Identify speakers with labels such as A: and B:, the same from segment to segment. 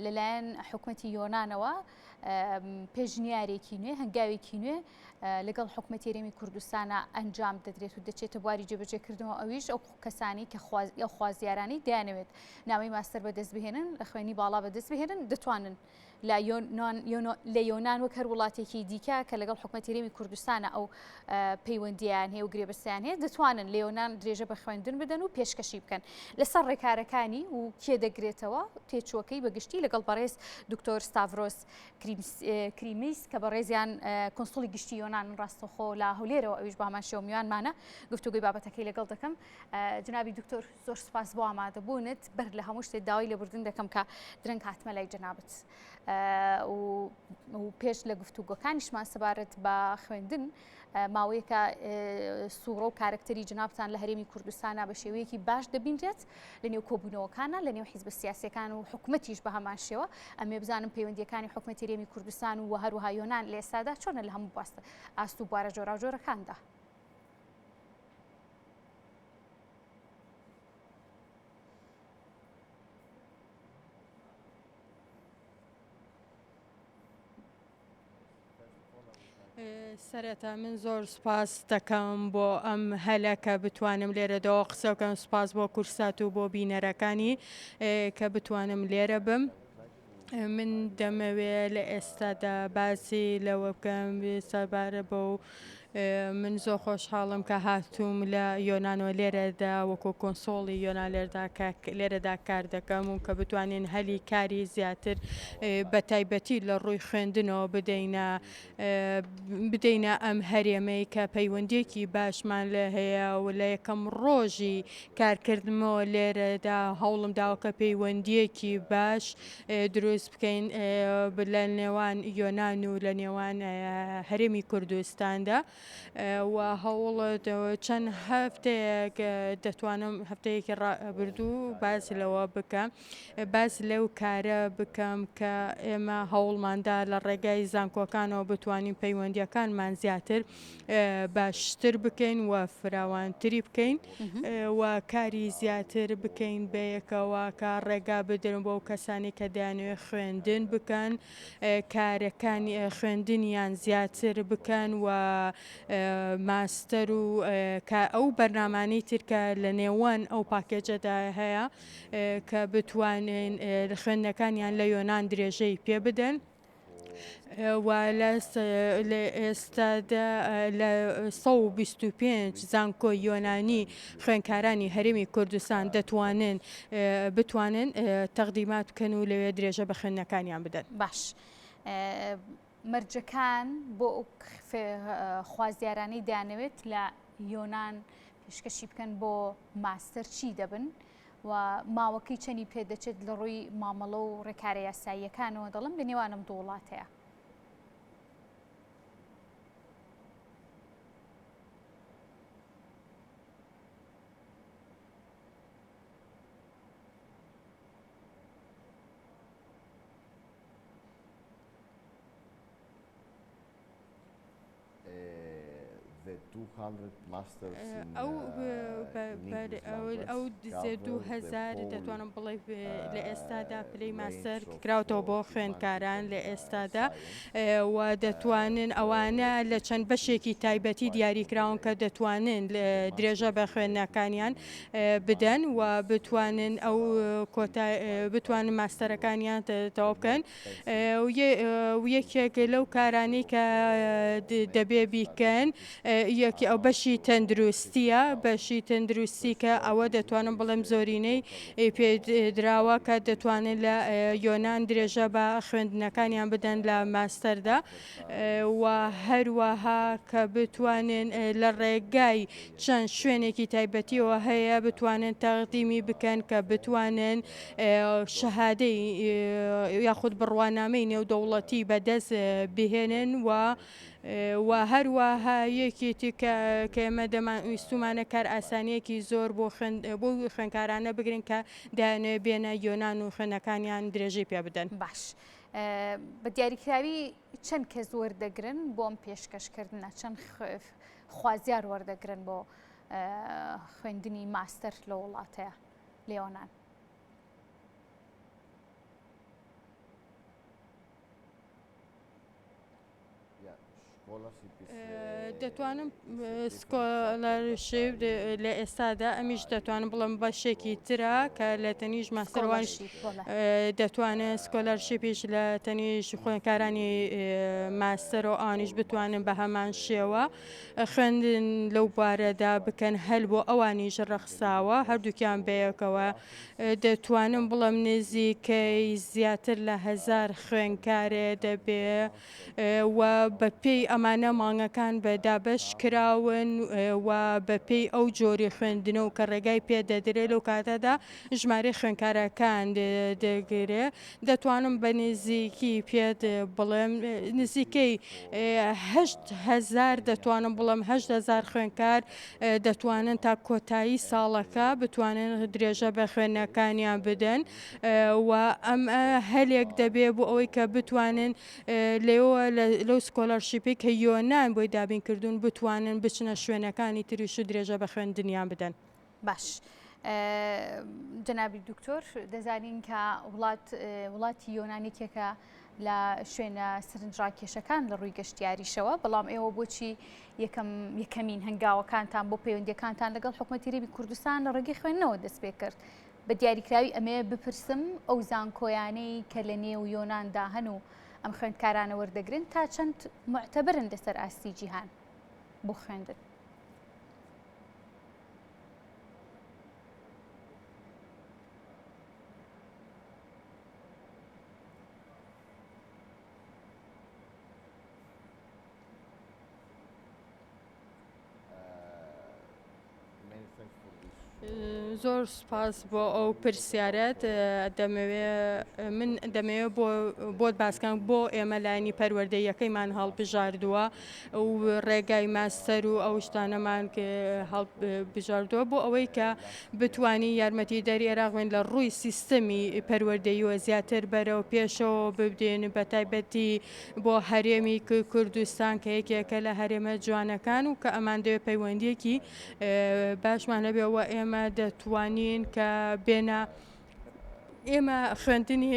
A: لەلایەن حکومەتی یۆنانەوە پێشنیارێکی نوێ، هەنگاوێکی نوێ لەگەڵ حکومەتی هەرێمی کوردستانە ئەنجام دەدرێت و دەچێتە بواری جێبەجێکردنەوە ئەویش ئەو کەسانی کە ئەو خوازیارانەی دەیانەوێت نامەی ماستەر بەدەست بهێنن لە خوێنی باڵا بەدەست بهێنن دەتوانن لە لە یۆنان وەک هەر وڵاتێکی دیکە کە لەگەڵ حکومەتی هەرێمی کوردستانە ئەو پەیوەندیان هەیە و گرێبەستیان هەیە دەتوانن لە یۆنان درێژە بە خوێندن بدەن و پێشکەشی بکەن لەسەر ڕێکارەکانی و کێ دەگرێتەوە تێچووەکەی بەگشتی لەگەڵ بەڕێز دکتۆر ستاڤرۆس کریمیس کە بەڕێزیان کونسوڵی گشتی یۆنان ڕاستەخۆ لە هەولێرەوە ئەویش بامان شێوە میوانمانە گفتوگۆی بابەتەکەی لەگەڵ دەکەم جنابی دکتۆر زۆر سپاس بۆ ئامادەبوونت بەر لە هەموو شتێک داوای لێبوردن دەکەم کە درەنگ هاتمە لای جەنابت و پێش لە گفتوگۆکانیشمان سەبارەت بە خوێندن ماوەیەکە سوڕە و کارکتەری جنابتان لە هەرێمی کوردستانە بە شێوەیەکی باش دەبینرێت لە نێو کۆبوونەوەکانە لە نێو حیزبە سیاسەکان و حکومەتیش بە هەمان شێوە ئەمێ بزانم پەیوەندیەکانی حکومەتی هەرێمی کوردستان و هەروەها یۆنان لە ئێستادا چۆنە لە هەموو باستە ئاست و بوارە جۆراوجۆرەکاندا.
B: سەرەتا من زۆر سوپاس دەکەم بۆ ئەم هەلە کە بتوانم لێرەدەوە قسە بکەم سوپاس بۆ کورسات و بۆ بینەرەکانی کە بتوانم لێرە بم. من دەمەوێ لە ئێستادا باسی لەوە بکەم سەبارە بەو من زۆر خۆشحاڵم کە هاتووم لە یۆنانەوە لێرەدا وەکۆ کۆنسۆڵی یۆنان لێردا لێرەدا کار دەکەم و کە بتوانین هەلی کاری زیاتر بە تایبەتی لە ڕووی خوێندنەوە بدەینە بدەینە ئەم هەرێمەی کە پەیوەندیەکی باشمان لێ هەیە و لە یەکەم ڕۆژی کارکردمەوە لێرەدا هەوڵم داوە کە پەیوەندیەکی باش دروست بکەین لە نێوان یۆنان و لە نێوان هەرێمی کوردستاندا و هەوڵ چەند هەفتەیەک دەتوانم هەفتەیەکی ڕابردوو باس لەوە بکەم باس لەو کارە بکەم کە ئێمە هەوڵماندا لە ڕێگای زانکۆکانەوە بتوانین پەیوەندیەکانمان زیاتر باشتر بکەین و فراوانتری بکەین و کاری زیاتر بکەین بەیەکەوە کە ڕێگا بدرن بۆ کەسانی کە دەیانەوێت خوێندن بکەن کارەکانی خوێندنیان زیاتر بکەن و ماستەر و ئەو بەرنامانەی تر کە لە نێوان ئەو پاکێجەدا هەیە کە بتوانین خوێندنەکانیان لە یۆنان درێژەی پێ بدەن. و لە ئێستادا لە 125 زانکۆی یۆنانی خوێندکارانی هەرێمی کوردستان دەتوانن بتوانن تەقدیمات بکەن و لەوێ درێژە بە خوێندنەکانیان بدەن.
A: باش مەرجەکان بۆ ئەو خوازیارانەی دەیانەوێت لە یۆنان پێشکەشی بکەن بۆ ماستەر چی دەبن و ماوەکەی چەنی پێدەچێت لە ڕووی مامەڵە و ڕێکارە یاساییەکانەوە دەڵم لە نێوان ئەم دوو وڵاتەیە؟
B: ئەو 2000 دەتوانم بڵێ لە ئێستادا پلەی ماستەر کراوەتەوە بۆ خوێندکاران لە ئێستادا و دەتوانن ئەوانە لە چەند بەشێکی تایبەتی دیاریکراون کە دەتوانن درێژە بە خوێندنەکانیان بدەن و بتوانن ئەو کۆتا بتوانن ماستەرەکانیان تەواو بکەن و یەکێک لەو کارانەی کە دەبێ بیکەن یەکی ئەو بەشی تەندروستیە بەشی تەندروستی کە ئەوە دەتوانم بڵێم زۆرینەی پێدراوە کە دەتوانن لە یۆناان درێژە بە خوێندنەکانیان بدەن لە ماستەردا و هەروەها کە بتوانن لە ڕێگای چەند شوێنێکی تایبەتیەوە هەیە بتوانن تەقدیمی بکەن کە بتوانن شەهادەی یاخود بڕوانامەی نێودەوڵەتی بەدەست بهێنن و و هەروەها یەکێتی کە کە ئێمە دەمان ویستومانە کار ئاسانیەکی زۆر بۆ خوێن بۆ خوێنکارانە بگرن کە دایانەوێ بێنە یۆناان و خوێنەکانیان درێژەی پێ بدەن.
A: باش بە دیاریکراوی چەند کەس وەردەگرن بۆ ئەم پێشکەشکردنە چەند خوازیار وەردەگرن بۆ خوێندنی ماستەر لە وڵاتەیە لە یۆناان؟
B: دەتوانم scholarship لە ئێستادا ئەمیش دەتوانم بڵێم بەشێکی ترە کە لە تەنیش ماستەروانش دەتوانن scholarship یش لە تەنیش خوێنکارانی ماستەر و ئانیش بتوانن بە هەمان شێوە خوێندن لەو بوارەدا بکەن هەل بۆ ئەوانیش ڕەخساوە هەردووکیان بەیەکەوە دەتوانم بڵێم نزیکەی زیاتر لە هەزار خوێنکارێ دەبێ و بە پێی ئەمانە مانگەکان بە دابەش کراون و بە پێی ئەو جۆری خوێندنە و کە ڕێگای پێ دەدرێ لەو کاتەدا ژمارەی خوێندکارەکان دەگرێ دەتوانم بە نزیکی پێت بڵێم نزیکەی 8هزار دەتوانم بڵێم 8هزار خوێندکار دەتوانن تا کۆتایی ساڵەکە بتوانن درێژە بە خوێندنەکانیان بدەن و ئەم هەلێک دەبێ بۆ ئەوەی کە بتوانن لێوە لەو scholarship ی کە یۆنان بۆی دابین کردوون بتوانن بچنە شوێنەکانی تریش و درێژە بە خوێندنیان بدەن.
A: باش جەنابی دکتۆر دەزانین کە وڵات وڵاتی یۆنان یەکێکە لە شوێنە سەرنجڕاکێشەکان لە ڕووی گەشتیاریشەوە بەڵام ئێوە بۆچی یەکەم یەکەمین هەنگاوەکانتان بۆ پەیوەندیەکانتان لەگەڵ حکوومەتی هەرێمی کوردستان لە ڕێگەی خوێندنەوە دەست پێ کرد بە دیاریکراوی ئەمەوێ بپرسم ئەو زانکۆیانەی کە لە نێو یۆناندا هەن و ئەم خوێندکارانە وەردەگرن تا چەند معتەبرن لەسەر ئاستی جیهان بۆ خوێندن؟
B: زۆر سوپاس بۆ ئەو پرسیارەت دەمەوێ من دەمەوێ بۆ بۆت باسکەم بۆ ئێمە لایەنی پەروەردەیەکەیمان هەڵبژاردووە و ڕێگای ماستەر و ئەو شتانەمان هەڵبژاردووە بۆ ئەوەی کە بتوانی یارمەتی دەری عێراق بین لە ڕووی سیستەمی پەروەردەییەوە زیاتر بەرەو پێشەوە ببدێن بە تایبەتی بۆ هەرێمی کوردستان کە یەکێکە لە هەرێمە جوانەکان و کە ئەمان دەوێت پەیوەندیەکی باشمان هەبێ و ئێمە دەتوانین کە بێنە ئێمە خوێندنی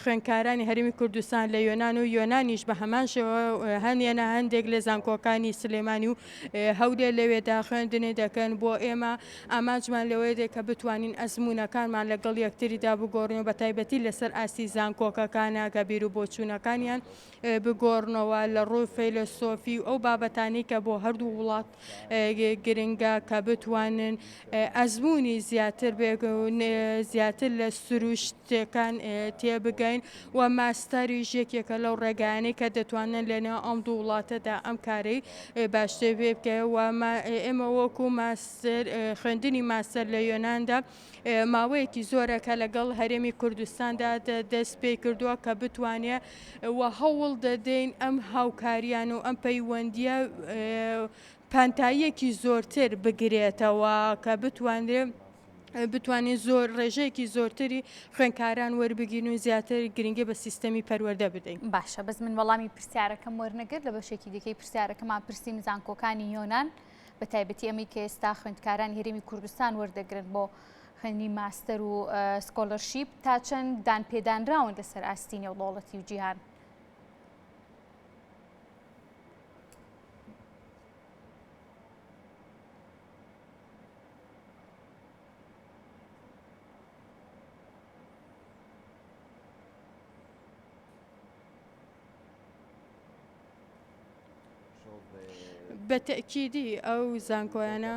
B: خوێندکارانی هەرێمی کوردستان لە یۆناان و یۆنانیش بە هەمان شێوە هەنیەنە هەندێک لە زانکۆکانی سلێمانی و هەولێر لەوێدا خوێندنی دەکەن بۆ ئێمە ئامانجمان لەوەیە دێ کە بتوانین ئەزموونەکانمان لەگەڵ یەکتریدا بگۆڕین و بە تایبەتی لەسەر ئاستی زانکۆکەکانە کە بیر و بۆچوونەکانیان بگۆڕنەوە لە ڕووی فەیلەسۆفی و ئەو بابەتانەی کە بۆ هەردوو وڵات گرنگە کە بتوانن ئەزموونی زیاتر زیاتر لە سروشتەکان تێبگەین و ماستەریش یەکێکە لەو ڕێگایانەی کە دەتوانن لەنێو ئەم دوو وڵاتەدا ئەم کارەی باشتر پێ بکەین و ئێمە وەکو ماستەر خوێندنی ماستەر لە یۆناندا ماوەیەکی زۆرە کە لەگەڵ هەرێمی کوردستاندا دەست پێی کردووە کە بتوانێ و هەوڵ دەدەین ئەم هاوکاریان و ئەم پەیوەندیە پانتاییەکی زۆرتر بگرێتەوە کە بتوانرێ بتوانین زۆر ڕێژەیەکی زۆرتری خوێندکاران وەربگیرن و زیاتر گرنگی بە سیستەمی پەروەردە بدەین.
A: باشە بەس من وەڵامی پرسیارەکەم وەرنەگرت لە بەشێکی دیکەی پرسیارەکەمان پرسیم زانکۆکانی یۆنان بە تایبەتی ئەمەی کە ئێستا خوێندکارانی هەرێمی کوردستان وەردەگرن بۆ خوێندنی ماستەر و scholarship تا چەند دانپێدانراون لەسەر ئاستی نێودەوڵەتی و جیهان؟
B: بە تەئکیدی ئەو زانکۆیانە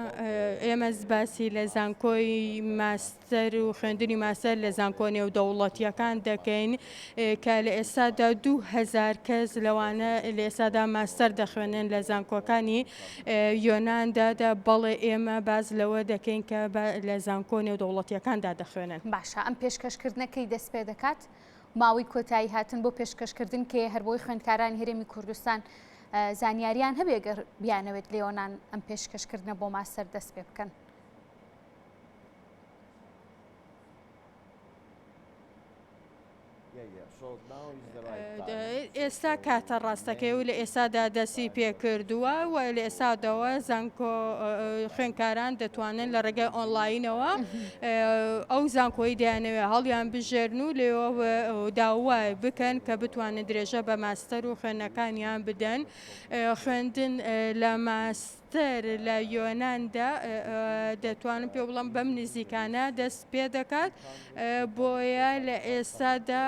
B: ئێمە باسی لە زانکۆی ماستەر و خوێندنی ماستەر لە زانکۆ نێودەوڵەتیەکان دەکەین کە لە ئێستادا 2000 کەس لەوانە لە ئێستادا ماستەر دەخوێنن لە زانکۆکانی یۆناندا دا بەڵێ ئێمە باس لەوە دەکەین کە لە زانکۆ نێودەوڵەتیەکاندا دەخوێنن.
A: باشە ئەم پێشکەشکردنە کەی دەست پێ دەکات؟ ماوەی کۆتایی هاتن بۆ پێشکەشکردن کەیە هەر بۆی خوێندکارانی هەرێمی کوردستان زانیاریان هەبێ گەر بیانەوێت لە یۆنان ئەم پێشکەشکردنە بۆ ماستەر دەست پێ بکەن؟
B: ئێستا کاتە ڕاستەکەی و لە ئێستادا دەستی پێکردووە و لە ئێستادەوە زانکۆ خوێنکاران دەتوانن لە ڕێگای ئۆنلاینەوە ئەو زانکۆی دەیانەوێت هەڵیان بژێرن و لێوە داوای بکەن کە بتوانن درێژە بە ماستەر و خوێندنەکانیان بدەن خوێندن لە ماستەر لە یۆناندا دەتوانم پێ بڵم بەم نزیکانە دەست پێ دەکات بۆیە لە ئێستادا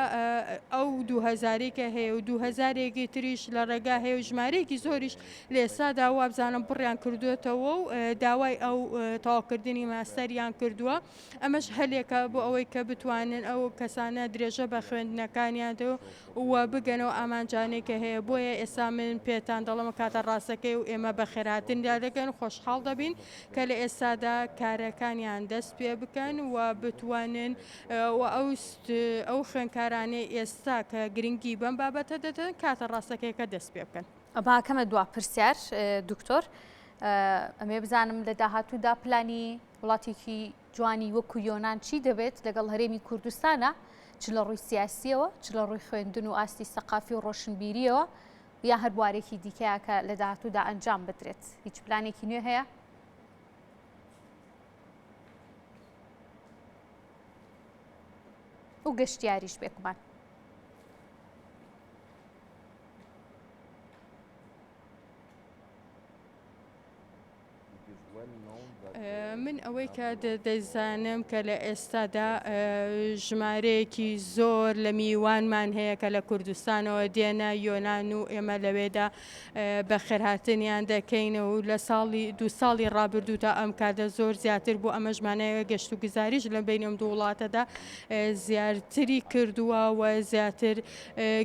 B: ئەو دوو هەزاری کە هەیە و دوو هەزارێکی تریش لە ڕێگا هەیە و ژمارەیەکی زۆریش لە ئێستادا وابزانم پڕیان کردوێتەوە و داوای ئەو تەواوکردنی ماستەریان کردووە. ئەمەش هەلێکە بۆ ئەوەی کە بتوانن ئەو کەسانە درێژە بە خوێندنەکانیان و بگەنەوە ئامانجانەی کە هەیە. بۆیە ئێستا من پێتان دەڵێم کاتە ڕاستەکەی و ئێمە بەخێرهاتنیان دەکەین، خۆشحاڵ دەبین کە لە ئێستادا کارەکانیان دەست پێ بکەن و بتوانن و ئەو ئەو خوێندکارانەی ئێستا کە گرنگی بەم بابەتە دەدەن کاتە ڕاستەکەی کە دەست پێ بکەن.
A: با کەمە دوا پرسیار دکتۆر ئەمێ بزانم لە داهاتوودا پلانی وڵاتێکی جوانی وەکو یۆنان چی دەبێت لەگەڵ هەرێمی کوردستانە چ لە ڕووی سیاسیەوە چ لە ڕووی خوێندن و ئاستی سەقافی و ڕۆشنبیریەوە یا هەر بوارێکی دیکەیە کە لە داهاتوودا ئەنجام بدرێت هیچ پلانێکی نوێ هەیە؟ و گەشتیاریش بێگومان.
B: من ئەوەی کە دەزانم کە لە ئێستادا ژمارەیەکی زۆر لە میوانمان هەیە کە لە کوردستانەوە دێنە یۆناان و ئێمە لەوێدا بەخێرهاتنیان دەکەین و لە ساڵی دو ساڵی ڕابردوو تا ئەم کاتە زۆر زیاتر بوو ئەمەش مانایە گەشت و گوزاریش لە بین ئەم دوو وڵاتەدا زیاتری کردووە و زیاتر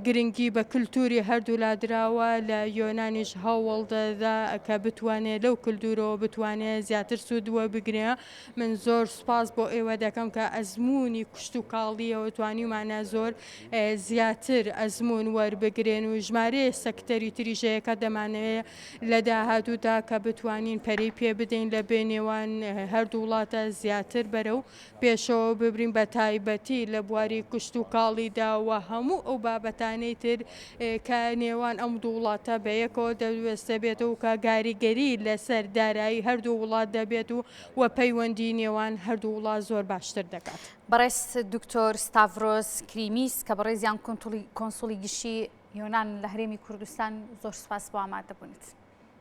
B: گرنگی بە کلتوری هەردوولا دراوە، لە یۆنانیش هەوڵ دەدا کە بتوانێ لەو کلتورەوە بتوانێ زیاتر سوود وەربگرێ. من زۆر سوپاس بۆ ئێوە دەکەم کە ئەزموونی کشتوکاڵییەوە توانیومانە زۆر زیاتر ئەزموون وەربگرێن و ژمارەیەک سەکتەری تریش هەیە کە دەمانەوێ لە داهاتوودا کە بتوانین پەرەی پێ بدەین لە بێنێوان هەردوو وڵاتە زیاتر بەرەو پێشەوە ببرین بە تایبەتی لە بواری کشتوکاڵیدا و هەموو ئەو بابەتانەی تر کە نێوان ئەم دوو وڵاتە بە یەکەوە دەبێتەوە کە گاریگەری لەسەر دارایی هەردوو وڵات دەبێت و و پەیوەندی نێوان هەردوو وڵات زۆر باشتر دەکات.
A: بەڕێز دکتۆر ستاڤرۆس کریمیس کە بەڕێزیان کۆنسوڵی گشتی یۆنان لە هەرێمی کوردستان زۆر سوپاس بۆ ئامادەبوونت.